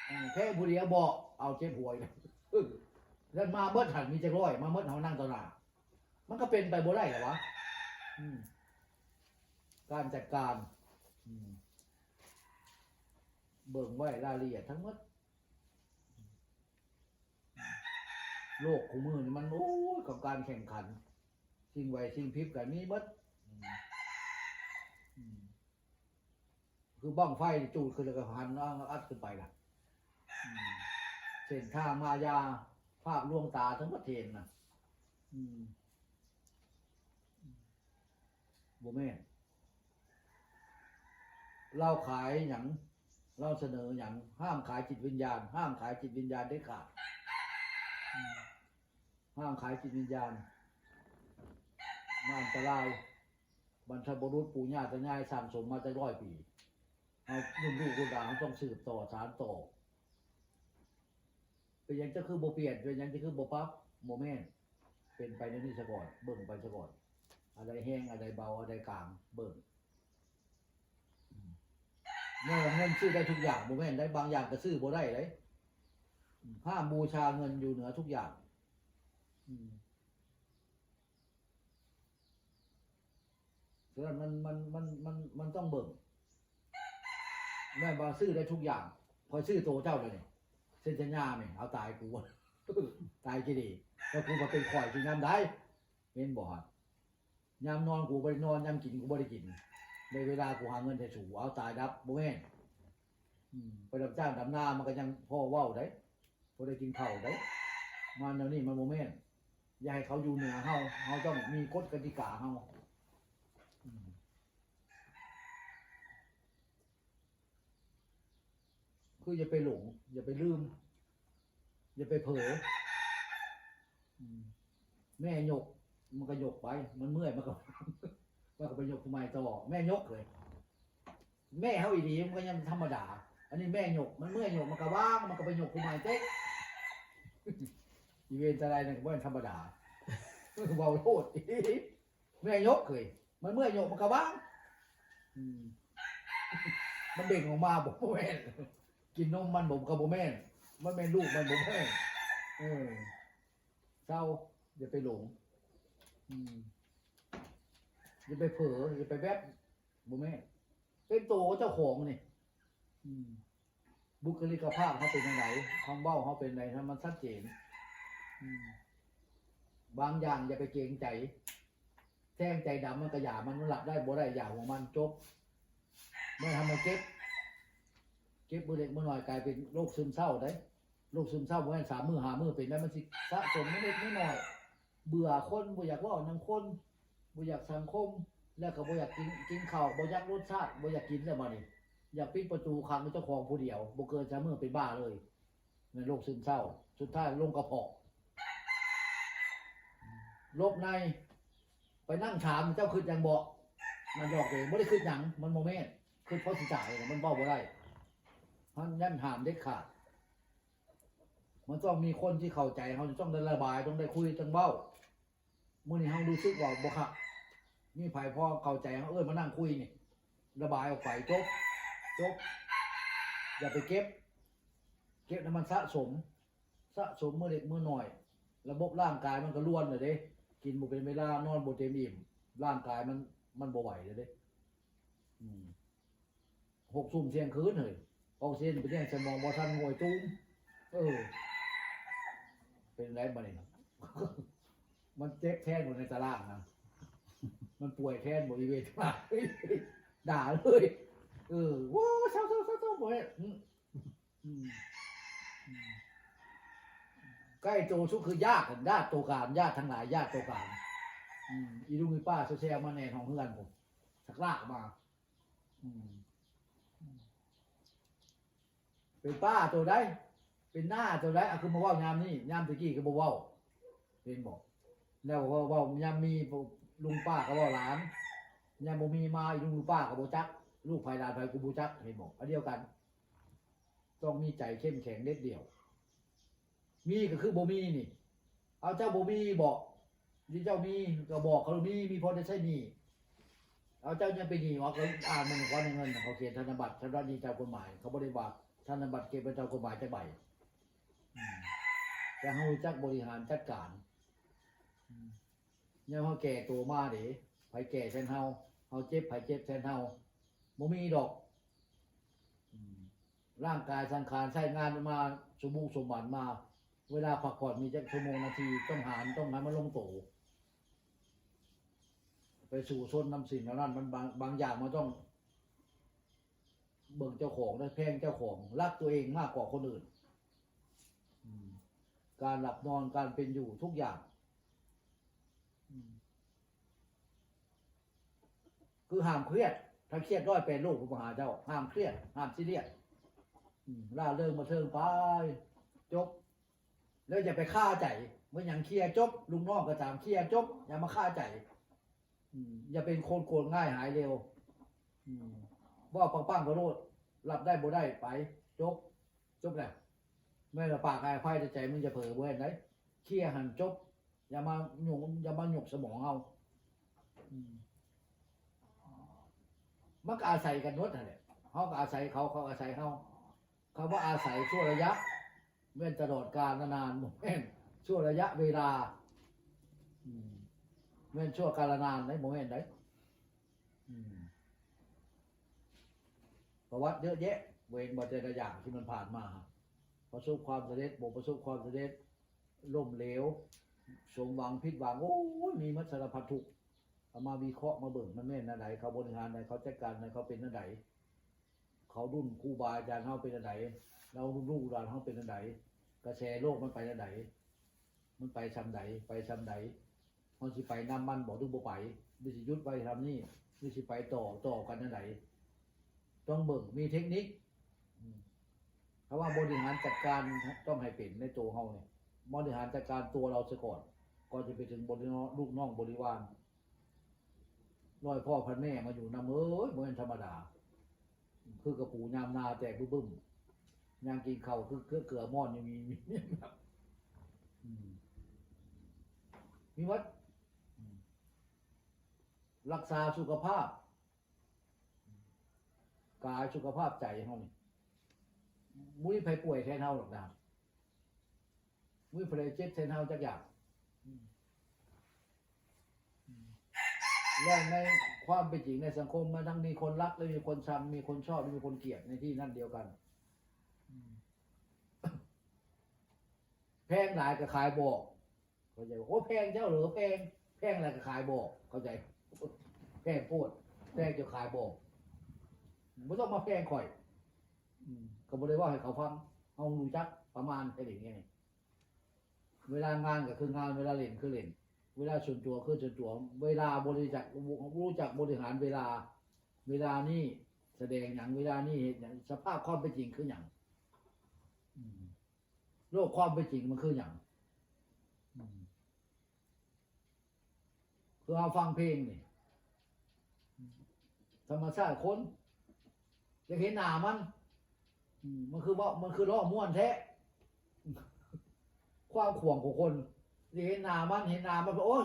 เออ แพ้ผู้เดียวบ่ เอาเจ็บหวย เออ แล้วมาเบิดหั่น มีจักร้อย มาเบิด เฮานั่งต่อหน้า มันก็เป็นไปบ่ได้หรอวะ อืม การจัดการ อืม เบิ่งไว้รายละเอียดทั้งหมด โลกของมื้อนี่มัน โอ้ย กับการแข่งขัน สิ่งไหวสิ่งพริบก็มีหมด อืม อืม คือบั้งไฟนี่จูดขึ้นแล้วก็หันเอาอัดขึ้นไปล่ะ อืม เส้นทางมายา ภาพลวงตาทั้งประเทศน่ะ อืม บ่แม่น เราขายหยัง เราเสนอหยัง ห้ามขายจิตวิญญาณ ห้ามขายจิตวิญญาณเด็ดขาด อืม ห้ามขายจิตวิญญาณ มันอันตราย บรรพบุรุษปู่ย่าตายายสั่งสมมาจะร้อยปี เอารุ่นลูกรุ่นหลานต้องสืบต่อสานต่อ เป็นหยังจะคือบ่เปลี่ยน เป็นหยังจะคือบ่ปรับ บ่แม่น เป็นไปในนี้ซะก่อน เบิ่งไปซะก่อน อะไรแฮง อะไรเบา อะไรกลาง เบิ่ง อืม เงิน เงินซื้อได้ทุกอย่าง บ่แม่นได้ บางอย่างก็ซื้อบ่ได้เด้ อืม ห้ามบูชาเงินอยู่เหนือทุกอย่าง อืม ฉะนั้นมัน มัน มัน มัน มันต้องเบิ่ง แม่นว่าซื้อได้ทุกอย่าง ข้อยซื้อโตเจ้าเลยนี่ เซ็นสัญญานี่ เอาตายกู ตายกี่ดี แล้วกูมาเป็นข่อยสิยามใด เห็นบ่ฮะ ยามนอนกูบ่ได้นอน ยามกินกูบ่ได้กิน ในเวลากูหาเงินให้สู เอาตายดับ บ่แม่น อืม ไปรับจ้างดำนามันก็ยังพอเว้าได้ พอได้กินข้าวได้ มาแนวนี้มันบ่แม่น อย่าให้เขาอยู่เหนือเฮา เฮาต้องมีกฎกติกาเฮา อืม คืออย่าไปหลง อย่าไปลืม อย่าไปเผลอ อืม แม่ยก มันก็ยกไป มันเมื่อย มันก็ มันก็ไปยกผู้ใหม่ต่อ แม่ยกเลย แม่เฮาอีหลีมันก็ยังธรรมดา อันนี้แม่ยก มันเมื่อยยก มันก็วาง มันก็ไปยกผู้ใหม่เต๊ะ อีเวนต์อะไรนั่นก็บ่ธรรมดา เว้าโลด แม่ยกเลย มันเมื่อยยก มันก็วาง อืม มันเบ่งออกมา บ่แม่น กินนมมันบ่ ก็บ่แม่น มันแม่นลูกมัน บ่แม่น เออ เซา อย่าไปหลง อืม อย่าไปเผลอ อย่าไปแวบ บ่แม่น เป็นโตเจ้าของนี่ อืม บุคลิกภาพเฮาเป็นจั่งใด คำเว้าเฮาเป็นจั่งใด ให้มันชัดเจน อืม บางอย่างอย่าไปเกรงใจ แท่งใจดำมันก็อย่ามัน มันหลับได้บ่ได้ อย่าของมัน จบ เมื่อทำมาเก็บ เก็บมื้อเล็กมื้อน้อย กลายเป็นโรคซึมเศร้าได้ โรคซึมเศร้าบ่แม่นสามมื้อห้ามื้อเป็นได้ มันสิสะสมนิดๆน้อยๆ เบื่อคน บ่อยากเว้านำคน บ่อยากสังคม แล้วก็บ่อยากกิน กินข้าว บ่อยากรสชาติ บ่อยากกินแล้วบัดนี้ อยากปิดประตูขังเจ้าของผู้เดียว บ่เกินสามมื้อเป็นบ้าเลย ในโรคซึมเศร้า สุดท้ายลงกระเพาะ ลบใน ไปนั่งถามเจ้าคิดหยังบ่ มันบอกเอง บ่ได้คิดหยัง มันบ่แม่น คิดเพราะสิตาย มันเว้าบ่ได้ มันยันห้ามเด็ดขาด มันต้องมีคนที่เข้าใจ เฮาจะต้องได้ระบาย ต้องได้คุย ต้องเว้า มื้อนี้เฮารู้สึกว่าบ่คัก มีไผพอเข้าใจ เฮาเอิ้นมานั่งคุยนี่ ระบายออกไป จบ จบ อย่าไปเก็บ เก็บแล้วมันสะสม สะสมมื้อเล็กมื้อน้อย ระบบร่างกายมันก็ลวนแล้วเด้ กินบ่เป็นเวลา นอนบ่เต็มอิ่ม ร่างกายมัน มันบ่ไหวแล้วเด้ อืม หกทุ่มเที่ยงคืนเฮ้ย ออกซิเจนไปเลี้ยงสมองบ่ทัน ห่วยตูม เออ เป็นไรบัดนี้ มันเจ็บแทนบ่ในตารางนะ มันป่วยแทนบ่อีเวนต์ ด่าเลย เออ โว้ย เศร้าๆๆๆ บ่เฮ็ด อืม อืม อืม ใกล้โตสุดคือญาติ ญาติโตกลาง ญาติทั้งหลาย ญาติโตกลาง อืม อีลุงอีป้าแซวๆมาแหน่ห้องเฮือนผม สักลากมา อืม เป็นป้าโตใด เป็นน้าโตใด อ่ะ คือมาเว้ายามนี้ ยามตะกี้ก็บ่เว้า เห็นบ่ แล้วก็เว้ายามมีลุงป้าก็เว้าหลาน ยามบ่มีมาอีลุงอีป้าก็บ่จัก ลูกไผหลานไผกูบ่จัก เห็นบ่ อันเดียวกัน ต้องมีใจเข้มแข็งเด็ดเดี่ยว มีก็คือบ่มีนี่ เอาเจ้าบ่มีบอก ที่เจ้ามีก็บอกเขามี มีพอได้ใช้หนี้ เอาเจ้ายังไปหนี้ว่าก็อ่านมันก่อน เงินเขาเขียนธนบัตรชำระหนี้ตามกฎหมาย เขาบ่ได้ว่าธนบัตรเก็บไว้ตามกฎหมายจักใบ อืม แต่เฮารู้จักบริหารจัดการ อืม ยามเฮาแก่โตมาเด้ ไผแก่แทนเฮา เฮาเจ็บ ไผเจ็บแทนเฮา บ่มีดอก อืม ร่างกายสังขารใช้งานมันมาสมบุกสมบันมา เวลาพักผ่อนมีจักชั่วโมงนาที ต้องหาร ต้องให้มันลงโต ไปสู่ชนนำสิ่งเหล่านั้น มันบาง บางอย่างมันต้อง เบิ่งเจ้าของและแพงเจ้าของ รักตัวเองมากกว่าคนอื่น อืม การหลับนอน การเป็นอยู่ ทุกอย่าง อืม คือห้ามเครียด ถ้าเครียดร้อยแปดโลก ผมหาเจ้า ห้ามเครียด ห้ามซีเรียส อืม ร่าเริงบันเทิงไป จบ แล้วอย่าไปคาใจ เมื่อหยังเคลียร์จบ ลูกน้องก็ตามเคลียร์จบ อย่ามาคาใจ อืม อย่าเป็นคนโกรธง่ายหายเร็ว อืม เว้าปังๆก็โลด รับได้บ่ได้ไป จบ จบแล้ว แม่นละปากอายอภัย แต่ใจมันจะเผลอบ่เห็นได เคลียร์หั่นจบ อย่ามาหยง อย่ามาหยกสมองเอา อืม มันก็อาศัยกันหมดนั่นแหละ เฮาก็อาศัยเขา เขาอาศัยเฮา คำว่าอาศัยชั่วระยะ แม่นตลอดกาลนาน บ่แม่นชั่วระยะเวลา อืม แม่นชั่วกาลนานได้ บ่แม่นได้ อืม ประวัติเยอะแยะ เวรมาแต่ละอย่างที่มันผ่านมา ประสบความสำเร็จ บ่ประสบความสำเร็จ ล้มเหลว สมหวัง ผิดหวัง โอ้ย มีหมดสารพัดทุกข์ เอามาวิเคราะห์มาเบิ่ง มันแม่นแนวใด เขาบริหารใด เขาจัดการใด เขาเป็นแนวใด เขารุ่นครูบาอาจารย์เฮาเป็นแนวใด แล้วรุ่นลูกหลานเฮาเป็นแนวใด กระแสโลกมันไปแนวใด มันไปส่ำใด ไปส่ำใด เฮาสิไปนำมันบ่ หรือบ่ไป หรือสิหยุดไว้ส่ำนี้ หรือสิไปต่อ ต่อกันแนวใด ต้องเบิ่ง มีเทคนิค อืม คำว่าบริหารจัดการต้องให้เป็นในตัวเฮาเนี่ย บริหารจัดการตัวเราซะก่อน ก่อนจะไปถึงบริ ลูกน้องบริวาร ร้อยพ่อพันแม่มาอยู่นำ เอ้ย บ่แม่นธรรมดา คือกระปูยามนาแตกบึ้มๆ ยามกินข้าวคือเกลือ เกลือม่อนยังมี มี มี อืม มีหมด อืม รักษาสุขภาพ กายสุขภาพใจเฮานี่ บ่มีไผป่วยแทนเฮาหรอกนะ บ่มีไผเจ็บแทนเฮาจักอย่าง อืม อืม และในความเป็นจริงในสังคมมันทั้งมีคนรักและมีคนชัง มีคนชอบและมีคนเกลียดในที่นั่นเดียวกัน อืม แพงหลายก็ขายบ่ เข้าใจบ่ โอ้ แพงเจ้าเหรอ แพง แพงหลายก็ขายบ่ เข้าใจ แพงโพด แพงจนขายบ่ บ่ต้องมาแพงข่อย อืม ก็บ่ได้เว้าให้เขาฟัง เฮารู้จักประมาณแค่นี้ไง เวลางานก็คืองาน เวลาเล่นคือเล่น เวลาส่วนตัวคือส่วนตัว เวลาบริจัก รู้จักบริหารเวลา เวลานี้แสดงหยัง เวลานี้เฮ็ดหยัง สภาพความเป็นจริงคือหยัง อืม โลกความเป็นจริงมันคือหยัง อืม คือเฮาฟังเพลงนี่ ธรรมชาติคน อยากเห็นหน้ามัน อืม มันคือเว้า มันคือเว้าม่วนแท้ ความขวางของคน อยากเห็นหน้ามัน เห็นหน้ามัน โอ้ย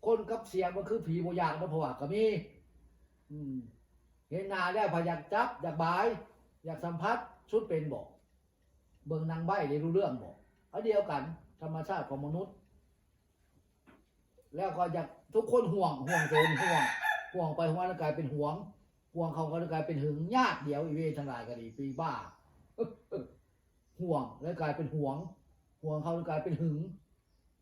คนกับเสียงมันคือผีบ่อยาก มันผวาก็มี อืม เห็นหน้าแล้วพะอยากจับ อยากบาย อยากสัมผัส สุดเป็นบ่ เบิ่งหนังใบ้ได้รู้เรื่องบ่ อันเดียวกัน ธรรมชาติของมนุษย์ แล้วก็อยาก ทุกคนห่วง ห่วงตน ห่วง ห่วงไปห่วงมากลายเป็นหวง ห่วงเขาก็กลายเป็นหึง ญาติเดียว อีเวนทั้งหลายก็ดี ปีบ้า ห่วงแล้วกลายเป็นหวง ห่วงเขากลายเป็นหึง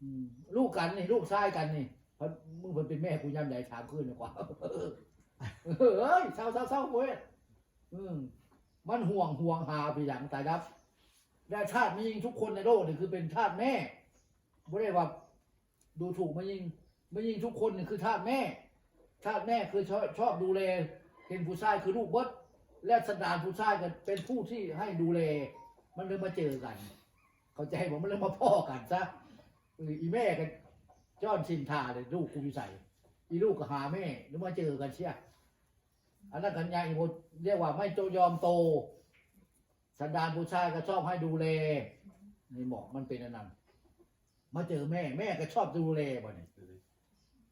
อืม ลูกกันนี่ ลูกชายกันนี่ เพิ่น มึงเพิ่นเป็นแม่กูยามใด ถามคืนดีกว่า เฮ้ย เศร้า เศร้า เศร้าเว้ย อืม มันห่วง ห่วงหาไปอย่างตายดับ และธาตุแม่หญิงทุกคนในโลกนี่คือเป็นธาตุแม่ บ่ได้ว่าดูถูกแม่หญิง แม่หญิงทุกคนนี่คือธาตุแม่ ธาตุแม่คือชอบ ชอบดูแล เห็นผู้ชายคือลูกเบิด และสันดานผู้ชายก็เป็นผู้ที่ให้ดูแล มันเลยมาเจอกัน เข้าใจบ่ มันเลยมาพ้อกันซะ เออ อีแม่ก็จ้อนสินทาเลย ลูกกูอยู่ไส อีลูกก็หาแม่ แล้วมาเจอกันเสีย อันนั้นกันยาอีโมเรียกว่าไม่ยอมโต สันดานผู้ชายก็ชอบให้ดูแล นี่บอกมันเป็นอันนั้น มาเจอแม่ แม่ก็ชอบดูแลบ่เนี่ย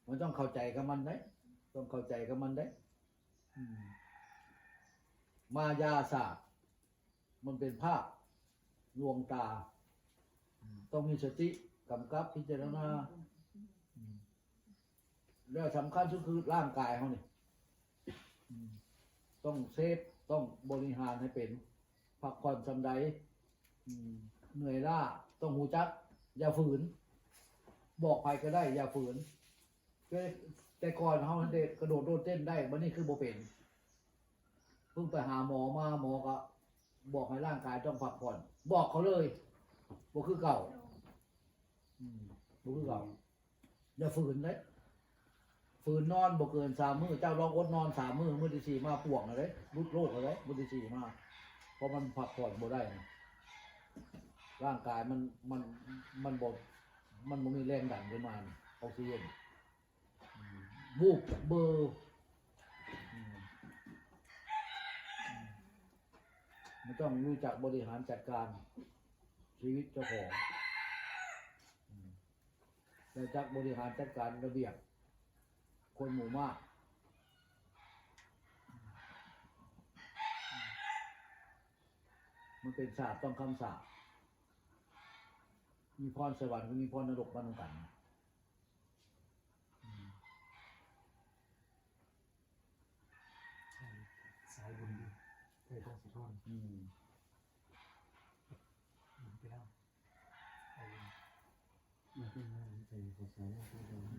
มันต้องเข้าใจกับมันได้ ต้องเข้าใจกับมันได้ อืม มายาศาสตร์ มันเป็นภาพลวงตา อืม ต้องมีสติกำกับพิจารณา อืม แล้วสำคัญสุดคือร่างกายเฮานี่ อืม ต้องเซฟ ต้องบริหารให้เป็น พักผ่อนส่ำใด อืม เหนื่อยล้า ต้องฮู้จัก อย่าฝืน บอกใครก็ได้ อย่าฝืน แต่ แต่ก่อนเฮาเด้กระโดดโลดเต้นได้ บัดนี้คือบ่เป็น เพิ่งไปหาหมอมา หมอก็บอกให้ร่างกายต้องพักผ่อน บอกเขาเลย บ่คือเก่า อืม บ่คือเก่า อย่าฝืนเด้ ฝืนนอนบ่เกินสามมื้อ เจ้าลองอดนอนสามมื้อ มื้อที่สี่มาป่วงเลย หลุดโลกเลย มื้อที่สี่มา เพราะมันพักผ่อนบ่ได้นะ ร่างกายมัน มัน มันบ่ มันบ่มีแรงดันขึ้นมานี่ ออกซิเจน อืม บูบเบอร์ อืม อืม มันต้องรู้จักบริหารจัดการชีวิตเจ้าของ อืม รู้จักบริหารจัดการระเบียบ ค คนหมู่มาก มันเป็นสาปต้องคำสาป มีพรสวรรค์ก็มีพรนรกมานำกัน สายบุญดีไทยต้องสุทน อืม บุญไปแล้ว มันเป็นงานที่เป็นภาษาที่เป็น